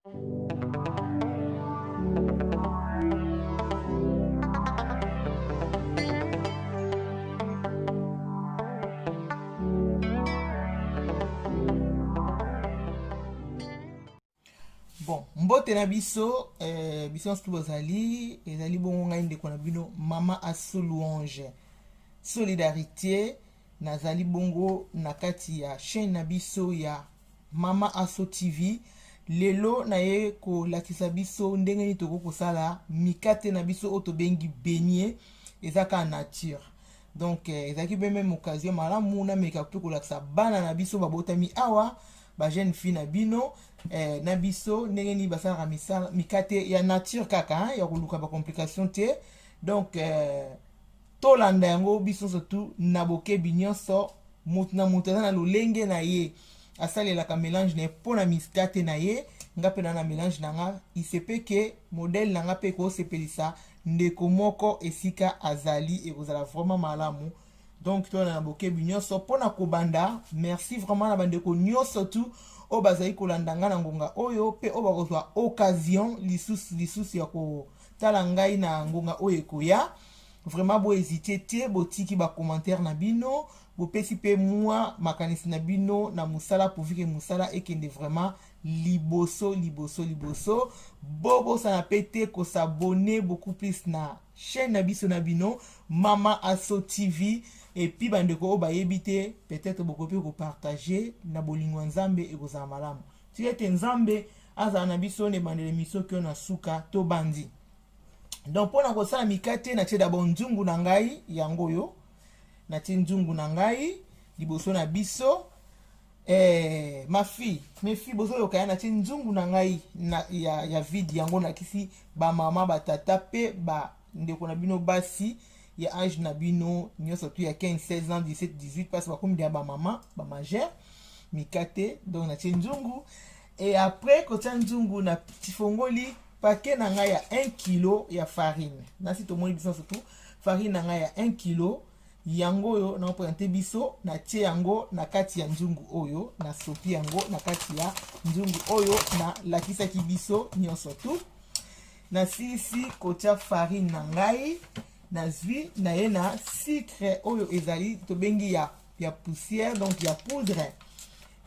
Bon, mbote na biso biso nyonso tu bozali, ezali bongo ngai ndeko na bino Mama Asso Louange Solidarité. Nazali bongo na kati ya chaîne na biso ya Mama Asso TV. Lelo naye kolakisa biso ndenge nini tokoki kosala mikate na biso oyo tobengi beignet, eza kaka nature. Donc ezalaki mpe meme occasion malamu nameka mpe kolakisa bana na biso babotami awa, ba jeune fille na bino na biso ndenge nini basalaka misala mikate ya nature kaka, hein, ya koluka ba complication te. Donc tolanda yango biso nyonso tu na bokebi nyonso. Moto na moto aza na lolenge na ye asalelaka mélange na ye mpo na mikate na ye. Nga mpe na mélange na nga, isepe ke modèle na nga mpe ekosepelisa ndeko moko esika azali, ekozala vraiment malamu. Donc tolanda na bokebi nyonso. Mpona kobanda, merci vraiment na bandeko nyonso tu oyo bazali kolanda nga na ngonga oyo, mpe oyo bakozwa occasion lisusu lisusu ya kotala ngai na ngonga oyo ekoya. Vraiment bohésite te, botiki bacommentaire na bino, bopesi mpe mwa makanisi na bino na mosala, pourvu ke mosala ekende vraiment liboso liboso liboso. Bobosana mpe te kos'abonner beaucoup plus na chaîne na biso na bino Mama Asso TV. Et puis bandeko oyo bayebi te, peut-être bokoki mpe kopartage na bolingo ya Nzambe, ekozala malamu. Tika ete Nzambe azala na biso na ebandela émission kio na suka. Tobandi. Donc mpona kosala mikate, natie d'abord nzungu na ngai, yango oyo. Natie nzungu na ngai liboso na biso. Ma fille, mes filles, bozoyoka ya natie nzungu na ngai ya vide. Yango nakisi bamama, batata mpe bandeko na bino basi ya age na bino nyonso tu ya 15, 16 ans, 17, 18, parce bakomi ya bamama bamajeur mikate. Donc natie nzungu et après kotia nzungu, na tifongoli paquet na ngai ya 1 kilo ya farine. Nasi tomoni biso surtout farine na ngai ya 1 kilo, yango oyo naoprésente biso. Natie yango na kati ya nzungu oyo, nasopi yango na kati ya nzungu oyo nalakisaki biso nyonso tu. Nasilisi kotia farine na ngai, nazwi naye na sucre oyo ezali tobengi ya poussière, donc ya poudre.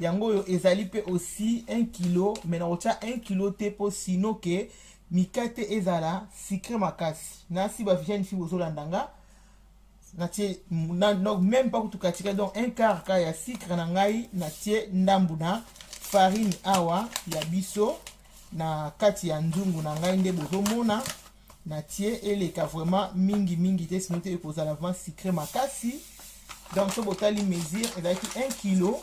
Yango oyo ezali mpe aussi 1 kilo, mais nakotia 1 kilo te, mpo sino ke mikate ezala sucre makasi. Nasi ba jeune fille bozolanda nga, natie donc même pas kutu katika, donc un quart ka ya sucre na ngai. Natie ndambu na farine awa ya biso na kati ya nzungu na ngai nde bozomona. Natie eleka vraiment mingi mingi te, sino te ekozala vraiment sucré makasi. Donc so botali mesure, ezalaki 1 kilo,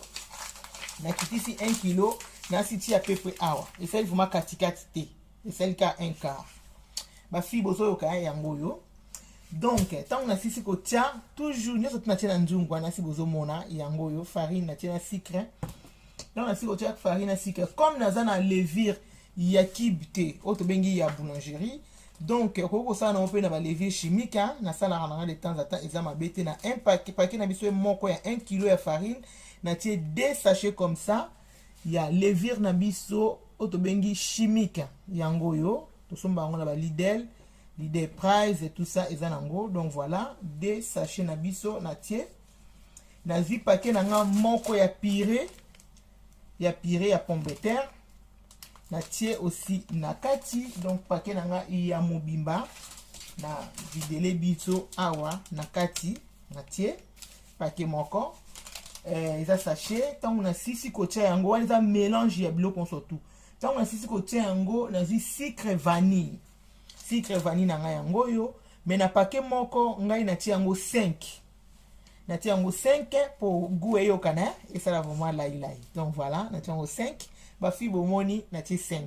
nakitisi 1 kilo, nasi tia peu awa, esali vraiment katikati te, esali ka un quart. Bafille bozoyoka, yango oyo. Donc ntango nasisi kotia toujours nyonso tu natie na nzungu wana, si bozomona, yango oyo farine natie na sucre. Ntango nasisi kotia farine na sucre, comme naza na levure ya cube te oyo tobengi ya boulangerie, donc okoki kosala nango mpe na balevure chimique. Nasalaka nanga de temps à temps, eza mabe te. Na un paquet na biso moko ya 1 kilo ya farine, natie deux sachets comme ça ya levure na biso oyo tobengi chimique. Yango oyo tosomba yango na baLidl, Leader Price et tout ça, eza nango. Donc voilà, deux sachets na biso natie. Nazwi paquet na nga moko ya purée ya pomme de terre, natie aussi na kati. Donc paquet na nga ya mobimba na videle biso awa na kati, natie paquet moko eza sachet. Ntango nasisi kotia yango wana, eza mélange ya biloko nyonso tu. Ntango nasisi kotia yango, nazwi sucre vanille. Sucre vanille na ngai yango oyo, mais na paquet moko ngai natie yango 5, natie yango 5 po goût eyokana, esala vraiment lailai. Donc voilà, natie yango 5. Bafille bomoni, natie 5.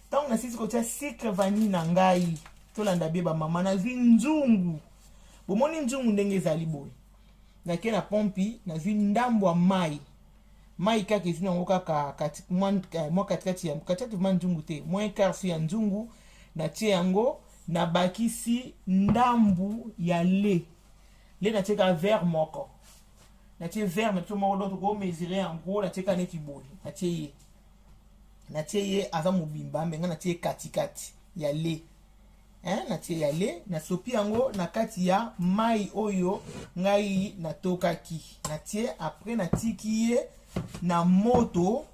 Ntango nasisi kotia sucre vanille na ngai, tolanda bie bamama, nazwi nzungu. Bomoni nzungu ndenge ezali boye, nake na pompi, nazwi ndambo ya mai, mai kaka ezwi nango kaka mwa katikati ya katikati, vraiment nzungu te, moins quart ya nzungu. Natie yango, nabakisi ndambu ya lait. Lait natie kaka verre moko, natie verre na biso moko, donc tokomesure yango. Natie kaka neti boye, natie ye. Natie ye aza mobimba, me ngai natie ye katikati ya le, hein, natie ya le, nasopi yango na kati ya mai oyo ngai natokaki. Natie, après natiki ye na moto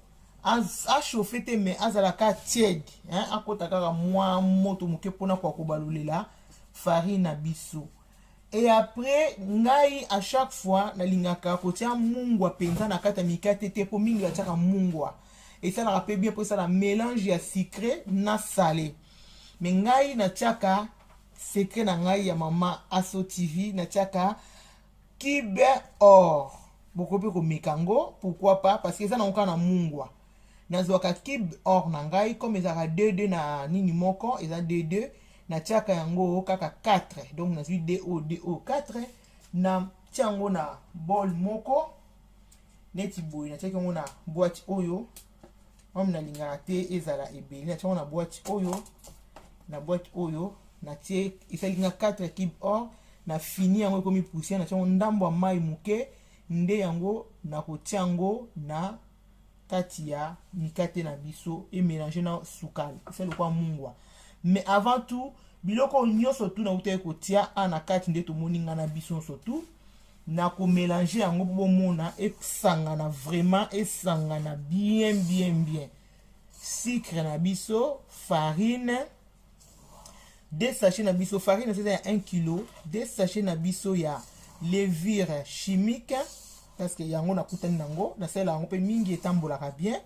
achauffe te, mais azalaka tiède, hein, akota kaka mwa moto moke mpona kwa kobalolela farine na biso. Et après, ngai à chaque fois nalingaka kotia mungwa mpenza na kati ya mikate te, mpo mingi batiaka mungwa, esalaka mpe bien mpo esala mélange ya sucré na salé. Mais ngai natiaka secret na ngai ya Mama Aso TV, natiaka Cube Or. Bokoki mpe komeka yango, pourquoi pas, parce que eza nango kaka na mungwa. Nazwaka Cube Or na ngai, comme ezalaka 2 2 na nini moko, eza 2 2, natiaka yango kaka 4. Donc nazwi 2 o 2 o 4, natia yango na bol moko neti boye. Natiaki yango na boîte oyo mame, nalingaka te ezala ebele. Natia yango na boîte oyo, na boîte oyo natie, esali nga 4 Cube Or. Na fini yango, ekomi poussière, natia yango ndambo ya mai moke, nde yango nakotia yango na kati ya mikate na biso, emélange na sukali, esali lokwa mungwa. Mais avant tout, biloko nyonso tu nautaki kotia a na kati, nde tomoni ngai na biso nyonso tu na komélange yango mpo bomona esangana vraiment, esangana bien bien bien. Sucre na biso, farine, deux sachet na biso farine eza ya 1 kilo, deux sachet na biso ya levure chimique, parce que yango nakutani nango, nasalela yango mpe mingi, etambolaka bien.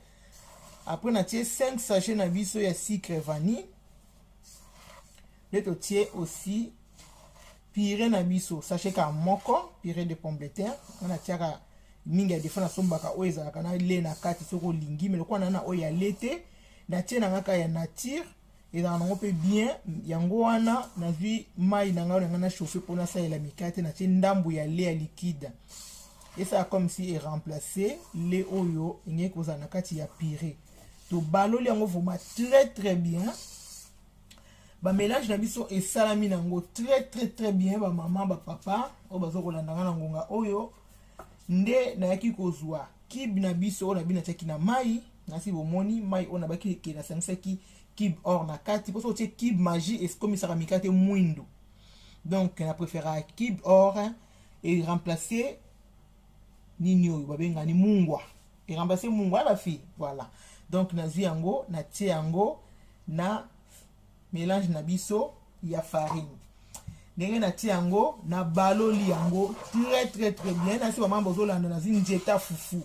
Après natie 5 sachet na biso ya sucre vanille, nde totie aussi purée na biso, sachet kaka moko, purée de pomme de terre. Nga natiaka mingi ya defo, nasombaka oyo ezalaka na lait na kati. Soki olingi, mais lokola na oyo ya lait te, natie na nga kaka ya nature, ezalaka nango mpe bien. Yango wana nazwi mai na ngai, na ngai na chauffe mpo nasalela mikate, natie ndambo ya lait ya liquide, esala comme si eremplace lait oyo engeki kozala na kati ya purée. Tobaloli yango vraiment très très bien, bamélange na biso esalami nango très très très bien. Bamama, bapapa oyo baza kolanda nga na ngonga oyo, nde nayaki kozwa cube na biso oyo na bino natiaki na mai. Nasi bomoni mai oyo nabaki ke nasangisaki Cube Or na kati, mpo soki otie cube Maggi ekomisaka mikate mwindu. Donc na préféraka Cube Or, eremplace nini oyo babengani mungwa, eremplace mungwa ya bafille. Voilà, donc nazwi yango, natie yango na mélange na biso ya farine. Ndenge natie yango, nabaloli yango très très très bien. Nasi bamama bozolanda, nazwi nzeta fufu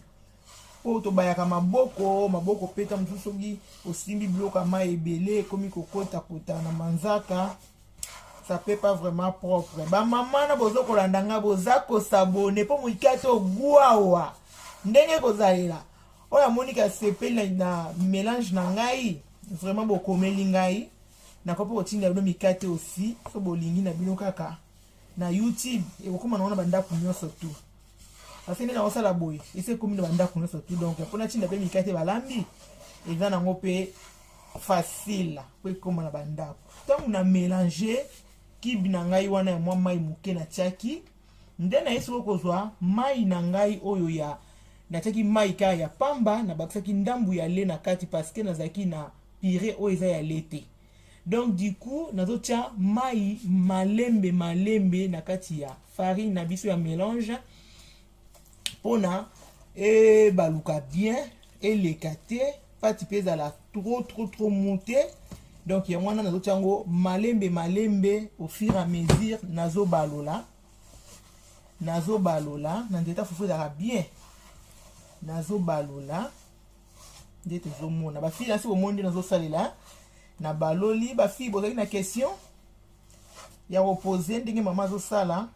mpo tobayaka maboko, maboko peta mosusu. Soki osimbi biloko ya mai ebele, ekomi kokotakota na manzaka, ça peut pas vraiment propre. Bamama na bozo kolanda nga, boza kos'abonner mpo moikate ogwawa ndenge kozalela oyo amoniki asepeli na mélange na ngai. Vraiment bokomeli ngai, nakoki mpe kotinda bino mikate aussi so bolingi na bino kaka na YouTube, ekokóma nango na bandako nyonso tu, parce que nde nakosala boye, esi ekomi na bandako nyonso tu. Donc mpona tinda mpe mikate balambi, eza nango mpe facile mpo ekóma na bandako. Ntango na mélange cube na ngai wana ya mwa mai moke natiaki, nde naye sikoyo kozwa mai na ngai oyo ya natiaki mai kaka ya pamba, nabakisaki ndambu ya lait na kati, parce que nazalaki na purée oyo eza ya lait te. Donc du coup nazotia mai malembe malembe na kati ya farine na biso ya mélange mpona ebaluka bien, eleka te, pâte mpe ezala trop trop trop mou te. Donc yango wana nazotia yango malembe malembe, au fur et à mesure nazobalola, nazobalola na nzete fufu, ezalaka bien. Nazobalola nde tozomona bafille, nasi bomoni nde nazosalela na baloli. Bafille, bozali na question ya kopose ndenge mama azosala?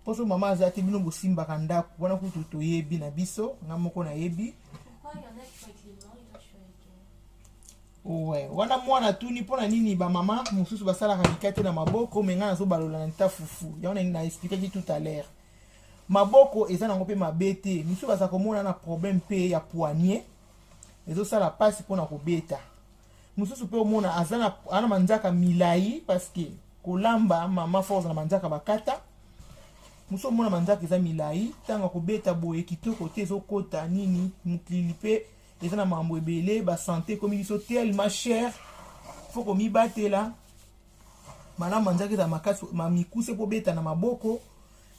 Mposo mama aza te, bino bosimbaka ndako wana, kutu toyebi na biso, nga moko nayebi. Pourquoi il y en a qui font avec les mains et toi tu fais avec Ouais, wana mwana tuni mpona nini bamama mosusu basalaka mikate na maboko, mais ngai nazobalola na nta fufu. Yango na expliquaki tout à l'heure, maboko eza nango mpe mabe te. Misusu baza komona na problème mpe ya poignet, ezosala mpasi mpona kobeta. Mosusu mpe omona aza na manzaka milai, parce que kolamba mama force na manzaka bakata. Mosusu omona manzaka eza milai, ntango akobeta boye kitoko te, ezokota nini mokili mpe. Eza na makambo ebele, basante ekomi biso tellement cher, fo komibatela malamu. Manzaka eza makasi, mikuse mpo beta na maboko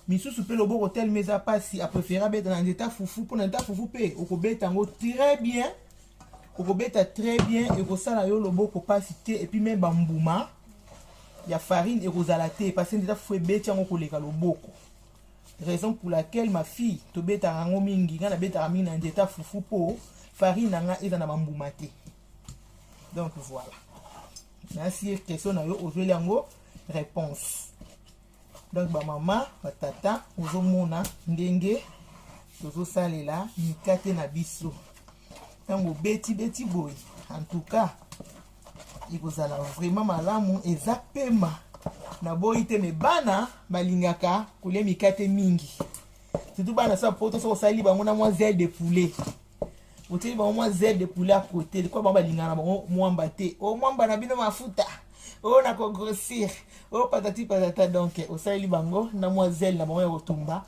misusu mpe loboko telema eza mpasi, apréféré abeta na nzeta fufu. Mpo na nzeta fufu mpe okobeta yango très bien, okobeta très bien, ekosala yo loboko mpasi te. Et puis même bambuma ya farine ekozala te, parce que nzeta fufu ebeti yango koleka loboko. Raison pour laquelle, ma fille, tobetaka yango mingi. Ngai nabetaka mingi na nzeta fufu mpo farine na nga eza na bambuma te. Donc voilà, nasi question na yo, ozweli yango réponse. Donc bamama, batata, ozomona ndenge tozosalela mikate na biso. Ntango obeti-beti boye, en tout cas ekozala vraiment malamu, eza pema. Naboyi te, mais bana balingaka kolia mikate mingi, surtout bana so poto. Soki osaleli bango na mwa zele de poulet, otieli bango mwa zele de poulet à côté, kwa bango balingaka na bango mwamba te. O mwamba na bino mafuta oyo na kogrossir oyo, patati patata. Donc osaleli bango na mwa zele na bango ya kotumba,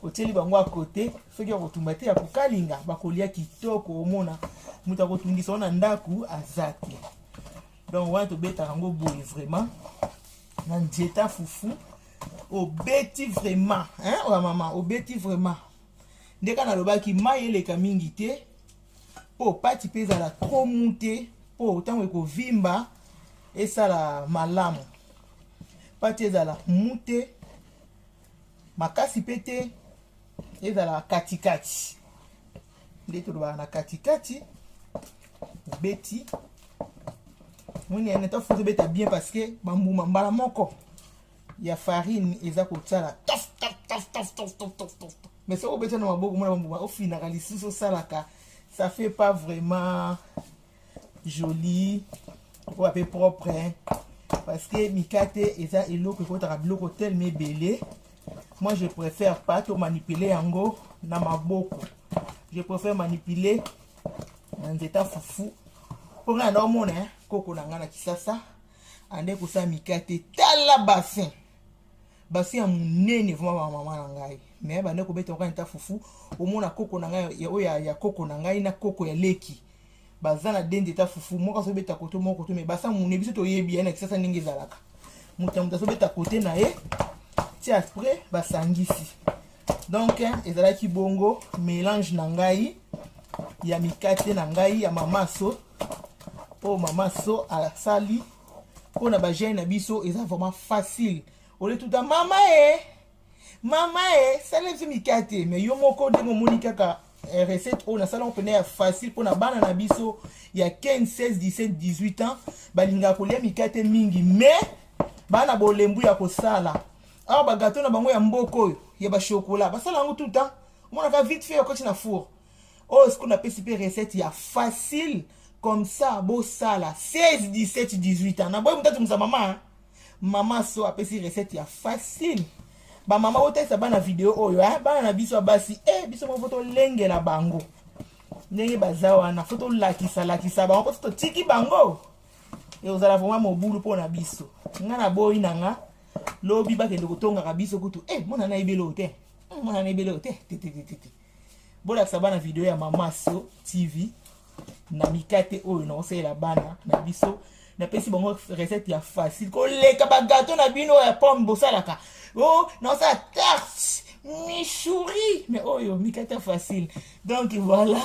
otieli bango à côté. Soki ya kotumba te, ya kokalinga, bakolia kitoko. Omona moto akotungisa ngo na ndako aza te. Donc wana tobetaka yango boye vraiment na nzeta fufu. Obeti vraiment, hein, oya mama, obeti vraiment. Ndeka nalobaki, mai eleka mingi te mpo pâte mpe ezala trop mou te, mpo ntango ekovimba esala malamu. Pâte ezala mou te, makasi mpe te, ezala katikati. Nde tolobaka na katikati. Obeti, moni neta fufu obeta bien, parce que bambuma mbala moko ya farine eza kotiala tof tof tof tof tof tof tof tof. Mais soki obeti na maboko, mona bambuma ofinaka lisusu, osalaka, ça fait pas vraiment joli, okoba mpe propre, hein? Parce que mikate eza eloko ekotaka biloko telema ebele. Moi, je préfère pas to manipuler yango na maboko, je préfère manipuler na nzeta fufu. Mpo ngai naomona koko na ngai na Kisasa ande kosala mikate, tala bassin, bassin ya monene vraiment. Bamama na ngai mais bande kobeta kaka nzeta fufu. Omona koko na ngai oyo ya koko na ngai na koko ya leki baza na de nzeta fufu moko, azobeta koto moko koto, mais bassin monene. Biso toyebi ye na Kisasa ndenge ezalaka, moto ya moto azobeta kote na ye ti après basangisi. Donc ezalaki bongo mélange na ngai ya mikate na ngai ya mama so, oyo mama so asali mpona bajeune na biso. Eza vraiment facile. Oletuta mama e, mama e, sala biso mikate. Mais yo moko ndenge omoni kaka recette oyo nasalango mpena ya facile mpona bana na biso ya 15, 16, 17, 18 ans, balingaka kolia mikate mingi, mais bana bolembu ya kosala. Awa bagâteau na bango ya mboka oyo ya bachocolat, basala yango tout le temps, omonaka vite fait, okoti na four. Oyo sikoyo napesi mpe recette ya facile comme ça, bosala 16, 17, 18 ans. Naboyi moto atumisa mama. Mama so apesi recette ya facile. Bamama, botalisa bana video oyo, eh? Bana na biso ya basi, eh, biso moko fo tolengela bango ndenge baza wana, fo tolakisa-lakisa bango, mpo totiki bango ekozala vraiment mobulu mpo na biso. Nga naboyi na nga lobi bakende kotongaka biso kutu, eh, mona nayebi eloko te, mona nayebi eloko te te te te te. Bolakisa bana video ya Mama So TV na mikate oyo nakosalela bana na biso. Napesi bango recette ya facile koleka bagâteau na bino ya pomme bosalaka. O oh, naosala tarte michouri, mais oyo mikate ya facile. Donc voilà,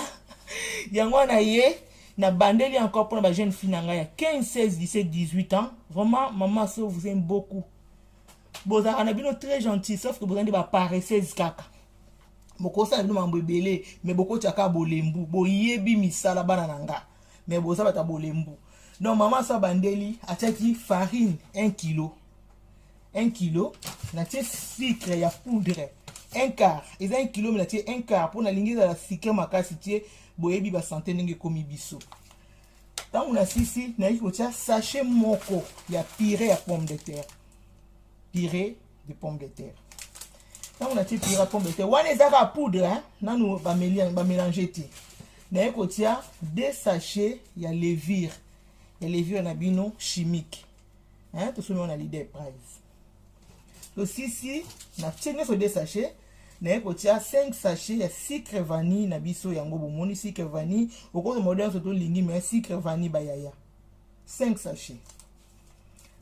yango wana ye nabandeli encore mpona bajeune fille na ngai ya 15, 16, 17, 18 ans. Vraiment, mama so vous aime beaucoup. Bozalaka na bino très gentil, sauf que boza nde baparesseuse kaka. Bokosala bino makambo ebele, mais bokotiaka bolembu. Boyebi misala, bana na nga, mais boza bato ya bolembu. Donc mama so abandeli, atiaki farine 1 kilo, 1 kilo. Natie sucre ya poudre 1 quart. Eza 1 kilo, mais natie 1 quart mpo nalingi ezala sucre makasi tie. Boyebi basante ndenge ekomi biso. Ntango nasisi, nayaki kotia sachet moko ya purée ya pomme de terre, purée de pomme de terre. Ntango natie purée ya pomme de terre wana, eza kaka poudre, hein? Nanu bamélange te. Naye kotia 2 sachet ya levure, ya levure na bino chimique, hein? Tosomi wana Leader Price. Tosisi, natie nyonso 2 sachet. Naye kotia 5 sachet ya sucre vanille na biso. Yango bomoni, sucre vanille, okozwa modèle nyonso tolingi, mais sucre vanille, bayaya, 5 sachet.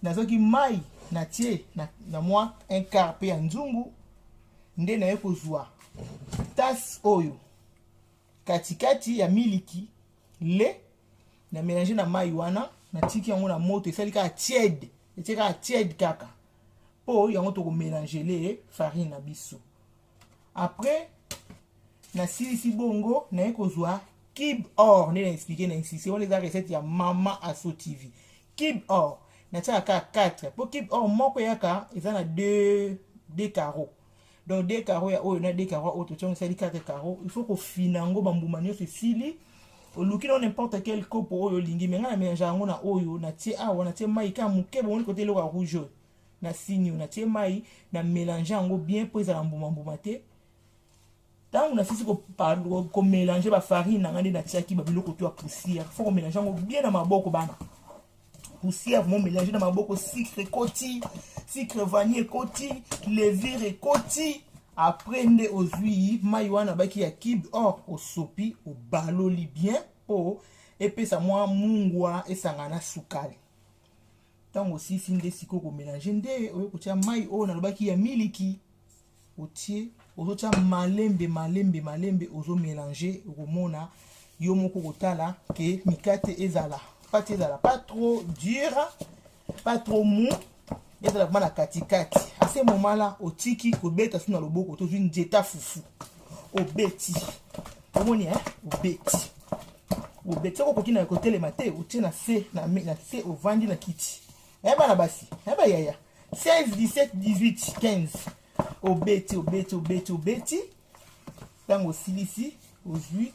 Nazwaki mai, natie na mwa un quart mpe ya nzungu. Nde naye kozwa tasse oyo katikati ya miliki le na mélange na mai wana, natiki yango na moto, esali kaka tiède, etie kaka tiède kaka mpo yango tokomélanger farine na biso. Après nasilisi bongo, naye kozwa cube or nde na expliquer na insiste wana, eza recette ya Mama Aso TV. Cube or natiaka kaka 4, mpo cube or moko eyaka eza na 2 carreau, donc 2 carreau ya oyo na 2 carreau oyo totiango esali 4 carreau. Il faut kofina yango, bambuma nyonso esili, oluki na n'importe quel kopo oyo olingi, mais ngai na mélange yango na oyo natie awa. Natie mai kaka moke, bomoni kote eloko ya rouge oyo na sini oyo, natie mai na mélange yango bien mpo ezala mbuma-mbuma te. Ntango nasisi komélanger bafarine na ngai, nde natiaki babiloko to ya poussière. Faut komélanger yango bien na maboko, bana. Poussière mo mélange na maboko, sucre ekoti, sucre vanille ekoti, levure ekoti. Après nde ozwi mai wana baki ya cube or, osopi, obaloli bien mpo epesa mwa mungwa esanga na sukali. Ntango osisi, nde sikoyo komélanger, nde oyo kotia mai oyo nalobaki ya miliki, otie, ozotia malembe malembe malembe, ozomélanger. Okomona yo moko kotala ke mikate ezala, pâte ezala pas trop dur, pas trop mou, ezala vraiment na katikati. À ce moment là otiki kobeta su na loboko, tozwi nzeta fufu, obeti, omoni, eh? Obeti, obeti. Soki okoki na kotelema te, otie na se, na se, ovandi na kiti. Eh bana basi, eh bayaya, 16, 17, 18, 15, obeti, obeti, obeti, obeti. Ntango osilisi, ozwi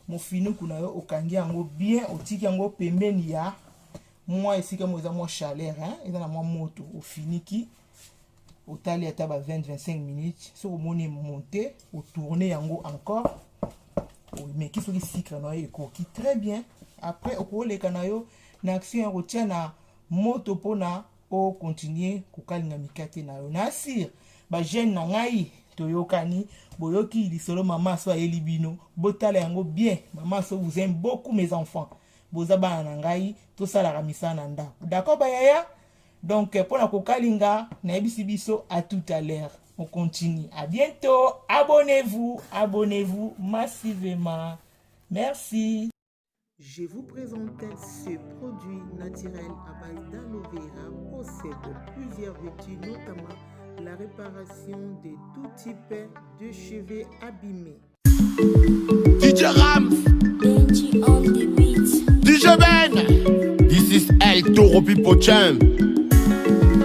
mofinuku na yo, okangi yango bien, otiki yango pembeni ya mwa esika moko eza mwa chaleur, hein? Eza na mwa moto, ofiniki, otali ata ba 20 25 minutes. Soki omoni monte, otourner yango encore, omeki soki sucre na yo ekoki, très bien. Après okoleka na yo na action ya kotia na moto mpona ocontinuer kokalinga mikate na yo. Na sire bajeune na ngai, toyokani, boyoki lisolo Mama So ayeli bino, botala yango bien. Mama So vous aime beaucoup, mes enfants, boza bana na ngai, tosalaka misala na ndako, d'accord bayaya? Donc mpona kokalinga, nayebisi biso à tout à l'heure, on continue. À bientôt, abonnez-vous, abonnez-vous massivement, merci. Je vous présente ce produit naturel à base d'aloe vera, possède plusieurs vertus, notamment la réparation de tout type de cheveux abîmés. DJ Rams, Benji on the beat. DJ Ben, this is El Toro Pipo Champ,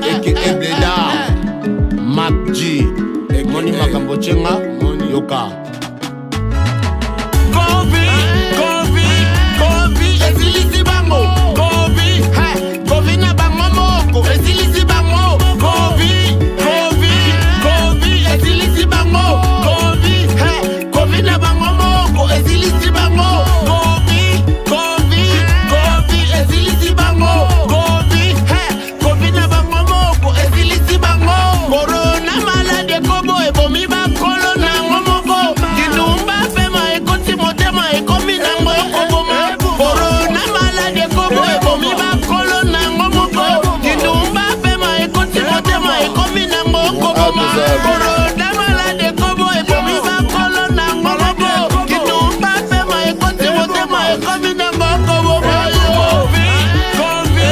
aka Bledar, Mac G, Moni Makambo Chenga, Yoka. Kovi, Kovi, Kovi, esilisi bango. Kovi, hey, Kovi na bango moko, esilisi bango. Kovi, Kovi, Kovi, esilisi bango. Kovi, hey, Kovi na bango moko, esilisi bango. Kovi, Kovi, Kovi, esilisi bango. Kovi, hey, Kovi na bango moko, esilisi bango. Corona maladie ekobo ebomi bakolo nango moko. Kindumba pema ekoti motema, ekomi nango ekoboma. Corona maladie ekobo ebomi bakolo nango moko. Kindumba pema ekoti motema, ekomi nango koboma. Corona maladie ekobo ebomi bakolo nango moko. Kindumba pema ekoti motema, ekomi nango koboma. Kovi, Kovi,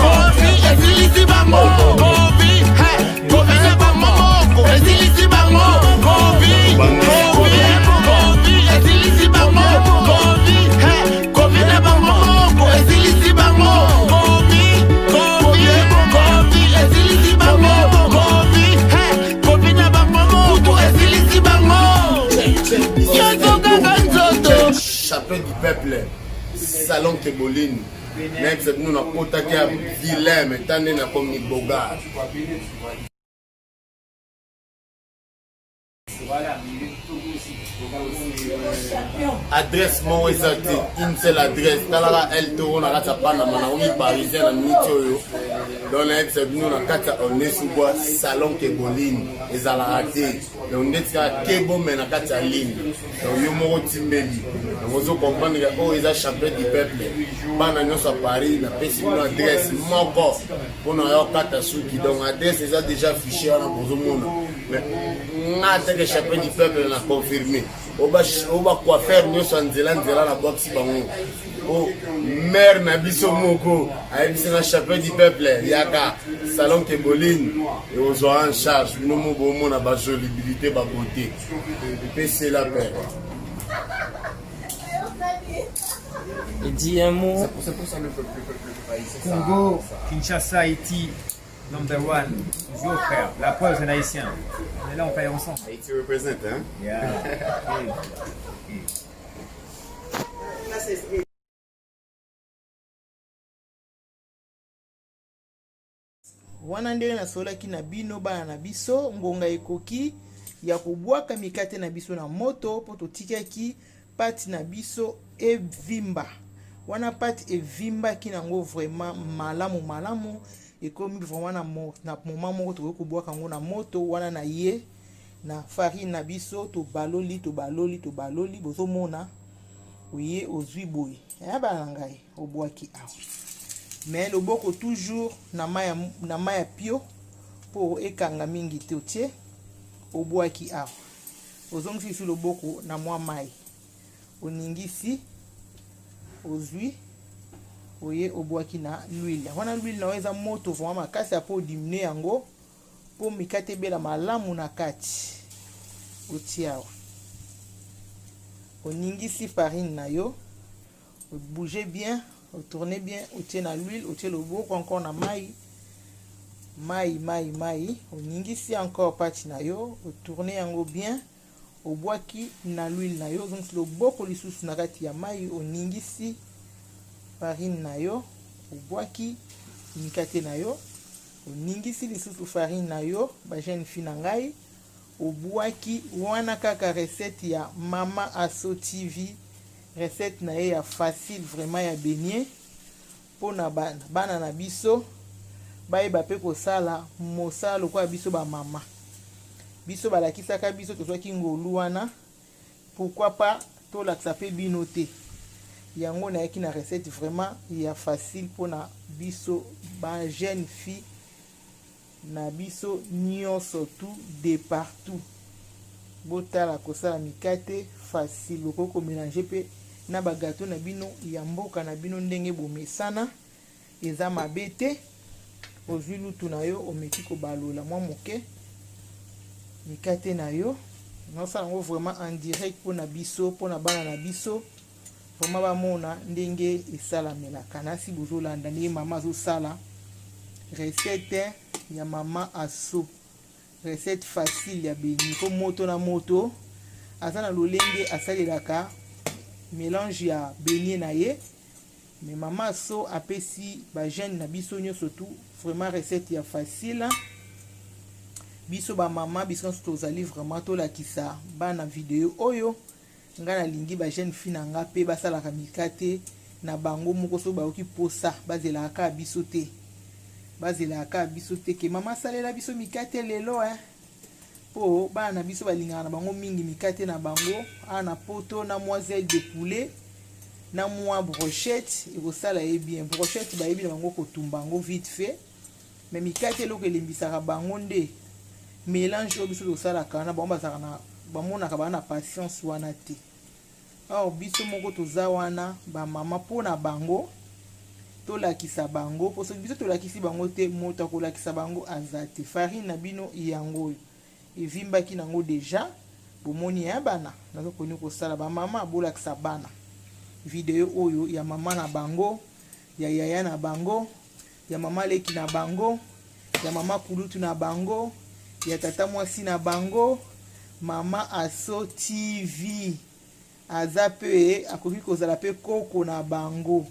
Kovi, esilisi bango. Kovi, hey, Kovi na bango moko, esilisi bango. Kovi, Kovi, Kovi, esilisi bango. Kovi, hey, Kovi na bango moko, esilisi bango. Kovi, Kovi, Kovi, esilisi bango. Kovi, hey, Kovi na bango moko, esilisi bango. Nyonso kaka nzoto. Chapelle du peuple, salon Keboline, nayebisa bino, nakotaki ya vilain, mais ta nde nakomi bogar. Adresse moko eza te, une seule adresse. Talaka El Toro na kati ya Panama, nakomi parisien na miniti oyo. Donc nayebisa bino, na kati ya Aulnay-sous-Bois, salon Keboline ezalaka te. Donc ndeti kaka kebome na kati ya ligne, donc yo moko timbeli. Donc ozo comprendre que oyo eza champion du peuple. Bana nyonso ya Paris, napesi bino adresse moko mpona yo kata suki. Donc adresse eza déjà affiché wana, bozomona. Mais nga ateke champion du peuple na confirme oyo bacoiffeur nyonso ya nzela nzela na bwakisi bango, po maire na biso moko ayebisi nga: "Champion du peuple, yaka salon Keboline, ekozwa en charge bino." Mo bomona bajolibilité, babeauté, epesela pere. Et dis un mot. C'est pour ça le peuple, le peuple, le pays. C'est ça. Congo, Kinshasa, Haïti, number one. Toujours frère. La preuve, c'est un haïtien. On est là, on paye ensemble. Haïti represent, hein? Yeah. Wana ndenge nasololaki na bino bana na biso, ngonga ekoki ya kobwaka mikate na biso na moto, mpo totikaki pate na biso evimba. Wana pate evimbaki nango vraiment malamu malamu, ekomi vraiment na moment moko tokoki kobwaka yango na moto. Wana na ye na farine na biso, tobaloli, tobaloli, tobaloli. Bozomona, oye ozwi boye ya bana na ngai, obwaki awa, mais loboko toujours na mai ya pio mpo ekanga mingi te. Otie, obwaki awa, ozongisi lisusu loboko na mwa mai, oningisi, ozwi, oye obwaki na l'huile wana. L'huile na yo eza moto vraiment makasi, apo odiminue yango mpo mikate ebela malamu na kati. Otie awa, oningisi farine na yo, obouge bien, otourne bien, otie na l'huile, otie loboko encore na mai, mai, mai, mai, oningisi encore pâte na yo, otourne yango bien, obwaki na l'huile na yo, ozongisi loboko lisusu na kati ya mai, oningisi farine na yo, obwaki mikate na yo, oningisi lisusu farine na yo. Ba jeune fille na ngai, obwaki wana kaka recette ya Mama Aso TV, recette na ye ya facile vraiment ya beignet, mpona bana na biso bayeba mpe kosala mosala lokola biso bamama biso balakisaka biso. Tozwaki ngolu wana, pourquoi pas tolakisa mpe bino te? Yango nayaki na recette vraiment ya facile mpona biso ba jeune fille na biso nyonso, tout de partout. Botala kosala mikate facile, bokoki komélanger mpe na bagâteau na bino ya mboka na bino ndenge bomesana, eza mabe te. Ozwi lutu na yo, omeki kobalola mwa moke mikate na yo. Nasala yango vraiment en direct mpona biso, mpona bana na biso vraiment bamona ndenge esalamelaka. Nasi bozolanda ndenge mama azosala recette ya Mama Aso, recette facile ya beignet, mpo moto na moto aza na lolenge asalelaka mélange ya beignet na ye. Mais Mama Aso apesi bajeune na biso nyonso tout vraiment recette ya facile. Biso bamama, biso nyonso tozali vraiment tolakisa bana video oyo. Ngai nalingi bajeune fille na nga mpe basalaka mikate na bango moko. Soki bayoki mposa, bazelaka kaka biso te, bazelaka kaka biso te ke mama asalela biso mikate lelo, eh. Mpo bana na biso balingaka na bango mingi mikate na bango awa na poto, na mwa aile de poulet na mwa brochette, ekosala ye bien. Brochette bayebi na bango kotumba yango vite fait, mais mikate, eloko elembisaka bango nde mélange oyo biso tosalaka wana. Bango bazalaka na, bamonaka baa na patience wana te. Or biso moko toza wana bamama mpo na bango, tolakisa bango, mpo soki biso tolakisi bango te, moto akolakisa bango aza te. Farine na bino yango oyo evimbaki nango déjà, bomoni ya bana nazokoni kosala. Bamama, bolakisa bana video oyo ya mama na bango, ya yaya na bango, ya mama leki na bango, ya mama kulutu na bango, ya tata mwasi na bango. Mama Aso TV aza mpe, akoki kozala mpe koko na bango.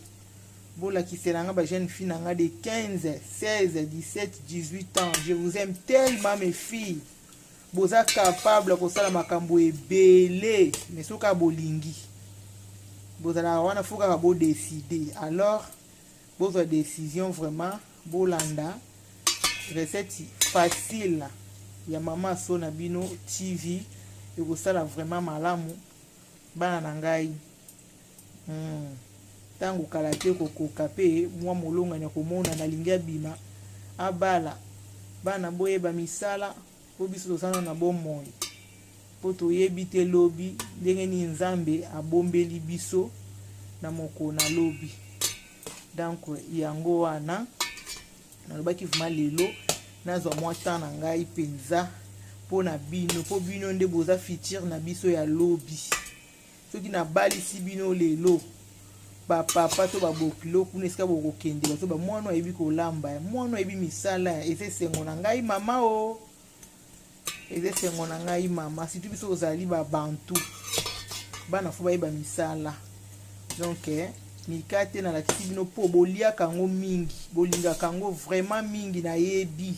Bolakisela nga bajeune fille na nga de 15, 16, 17, 18 ans. Je vous aime tellement, mes filles. Boza capable kosala makambo ebele, mais soki kaka bolingi, bozalaka wana. Faut kaka bodécider. Alors bozwa décision vraiment, bolanda recette facile. ya mama aso na bino TV ekosala vraiment malamu bana na ngai. Ntango kala te kokoka mpe mwa molongani ya komona nalingi abima abala. Bana boyeba misala mpo biso tozana na bomoi, mpo toyebi te lobi ndenge nini Nzambe abombeli biso na mokolo na lobi. Donc yango wana nalobaki vraiment lelo nazwa mwa temps na ngai mpenza mpo na bino, mpo bino nde boza futur na biso ya lobi. Soki nabalisi bino lelo, bapapa to babokilo kuna esika bokokende bato ba mwana ayebi kolamba, mwana ayebi misala, eza esengo na ngai mama o, eza esengo na ngai mama. Surtout biso ozali babantu, bana fo bayeba misala. Donc mikate nalakisi bino mpo boliaka yango mingi, bolingaka yango vraiment mingi, nayebi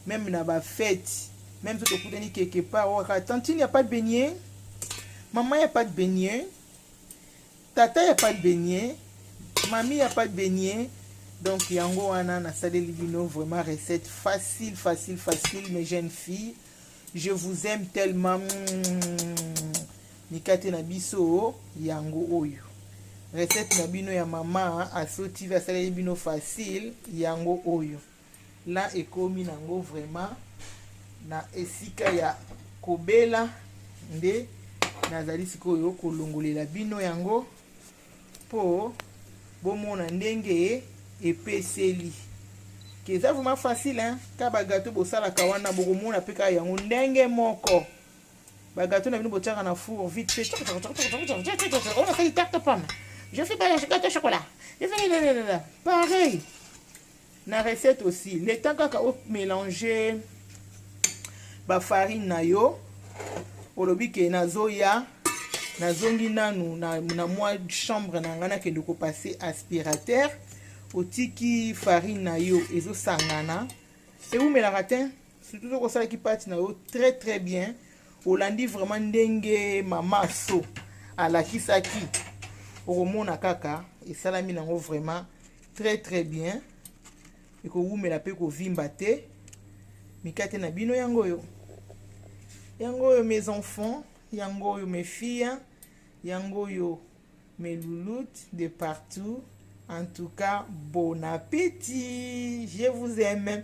même na bafête, même so tokutani quelque part, oka tantine ya pas de beignet, maman ya pas de beignet, tata ya pas de beignet, mami ya pas de beignet. Donc yango wana nasaleli bino vraiment recette facile, facile, facile. Mes jeunes filles, je vous aime tellement. Mikate na biso yango oyo, recette na bino ya mama Aso TV asaleli bino facile yango oyo. La ekomi nango vraiment na esika ya kobela nde nazali sikoyo kolongolela bino yango mpo bomona ndenge epeseli ke eza vraiment facile, hein? Ka bagâteau bosalaka wana, bokomona mpe kaka yango ndenge moko. Bagâteau na bino botiaka na four vite fait, on a fait tarte pomme, je fais gâteau chocolat, je fais pareil na recette aussi. Le temps kaka omélange bafarine na yo, olobi ke nazoya, nazongi nanu na mwa chambre na ngai, nakende kopasser aspirateur. Otiki farine na yo ezosangana, ewumelaka te, surtout soki osalaki pâte na yo très très bien, olandi vraiment ndenge mama so alakisaki, okomona kaka esalami nango vraiment très très bien, ekowumela mpe kovimba te. Mikate na bino yango oyo, yango oyo mes enfants, yango oyo mes filles, yango oyo mes louloutes de partout. En tout cas, bon appétit, je vous aime.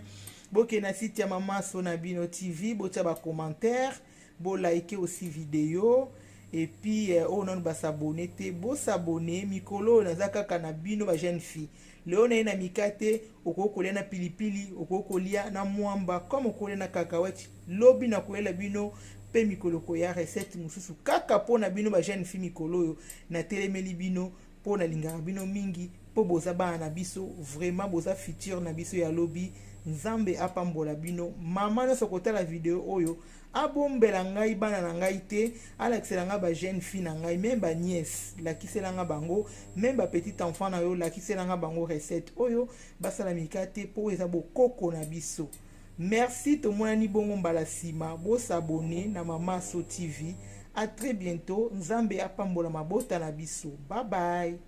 Bokende na site ya mama So na bino TV, botia bacommentaire, bolike aussi vidéo et puis oyo nanu bas'abonner te, bos'abonner. Mikolo oyo naza kaka na bino bajeune fille. Lelo naye na mikate, okoki kolia na pilipili, okoki kolia na mwamba, comme okolia na cacahuète. Lobi nakoyela bino mpe mikolo koya recette mosusu kaka mpo na bino bajeune fille. Mikolo oyo natelemeli bino mpo nalingaka bino mingi, mpo boza bana na biso, vraiment boza futur na biso ya lobi. Nzambe apambola bino. Mama nyonso kotala video oyo, abombela ngai bana na ngai te, alakisela ngai bajeune fille na ngai, même banièce, lakisela nga bango, même bapetit enfant na yo, lakisela nga bango recette oyo, basala mikate mpo eza bokoko na biso. Merci, tomonani bongo mbala nsima. Bos'abonner na Mama So TV. À très bientôt, Nzambe apambola mabota na biso. Bye bye.